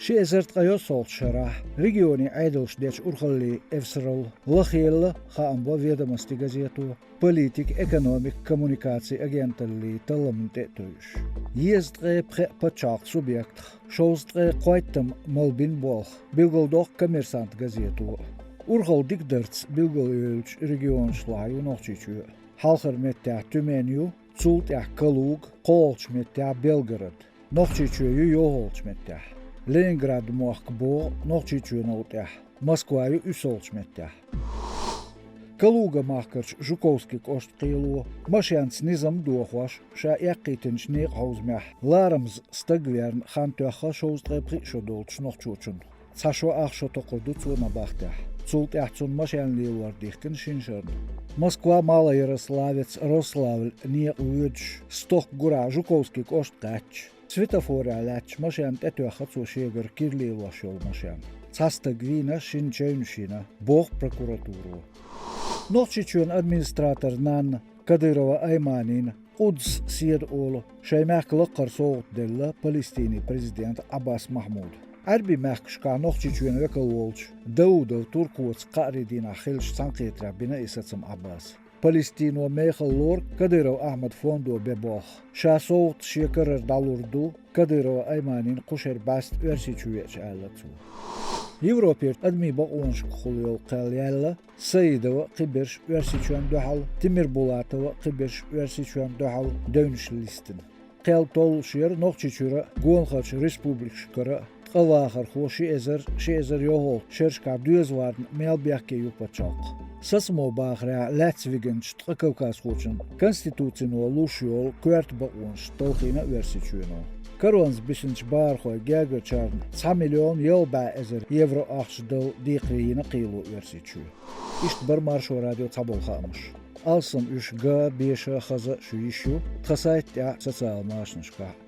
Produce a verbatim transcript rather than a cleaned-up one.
Ши эзар ткъе йоьсалгӀачу шарахь регионе Ӏедалш дечу урхаллин эвсаралла лахъелла хаам бо «Ведомости» газето, политика, экономика, коммуникаци агенталлин талламна тӀе а тевжаш. Езткъе пхеа пачхьалкхан субъектах шовзткъе кхойтта малбина болх билгалдоккху «Коммерсант» газето. Урхалла дикадарца билгалйевллачу регионашлахь ю Нохчийчоь. Хьалхара меттехь Тюмень ю, цул тӀаьхьа Калуга, кхоалгӀачу меттехь Белгород. Нохчийчоь ю йохалгӀачу меттехь. Ленинград мохк богӀу Нохчийчоьнал тӀаьхьа. Москва ю уьссалгӀачу меттехь. Калуга махкарчу Жуковский кӀоштан кхело машенца низам а дохош, ша эккхийтинчу некъан хьовзамехь ларамаза стаг верна хан тоьхна шовзткъе пхиъ шо долчу нохчочунна. Цхьа шо ах шо токхур ду цо набахтехь. Цул тӀаьхьа цунна машен лелор дихкина шина шарна. Москва-Малоярославец-Рославль некъа воьдуш, стохка гурахь Жуковский кӀошта кхаьчча, светофорехь лаьтташ машен тӀетоьхна цо шегара кира лелош йолу машен. Цхьа стаг вийна, шинна чевнаш йина, боху прокуратуро. Нохчийчоьнан администратор нанна Кадырова Айманина Къудс седа олу шайн мехкан лакхара совгӀат делла Палестинин президента Ӏаббас Махьмуда. Ӏаьрбийн мехкашкахь Нохчийчоьнан векал волчу Даудов Туркоца кхаарин дийнахь хиллачу цхьаьнакхетарехь бина и сацам Ӏаббаса. Палестино мехала лору Кадыров Ахьмадан фондо бен болх. Ша совгӀат шен карара дӀалур ду Кадырова Айманина кху шеран бӀаьста Оьрсийчу веача, аьлла цо. Европера адамийн бакъонашкахула йолу кхел яьлла Саидова кхиберш Оьрсийчоьнна дуьхьал, Тимирбулатова кхиберш Оьрсийчоьнна дуьхьал девнаш листина. Кхел толлуш яра Нохчийчуьра а, гонахарчу республикашкара а ткъа вахархо ши эзар, ши эзар йохалгӀачу шерашкахь доьзална мел бехке ю пачхьалкх. Сацамо бахарехь лаьцна вигначу ткъа кавказхочун конституцино луш йолу коьрта бакъонаш талхийна Оьрсийчоьно. Коронца бисинчу бахархойн гергарчарна цхьа миллион ялх бӀе эзар евро ахча дала декхаре йина кхело Оьрсийчоь. Иштта бара Маршо радион цхьаболу хаамаш. Алссам уьш га, беша, хаза а шун йиш ю тхан сайта тӀехь а, социалан машанашкахь а.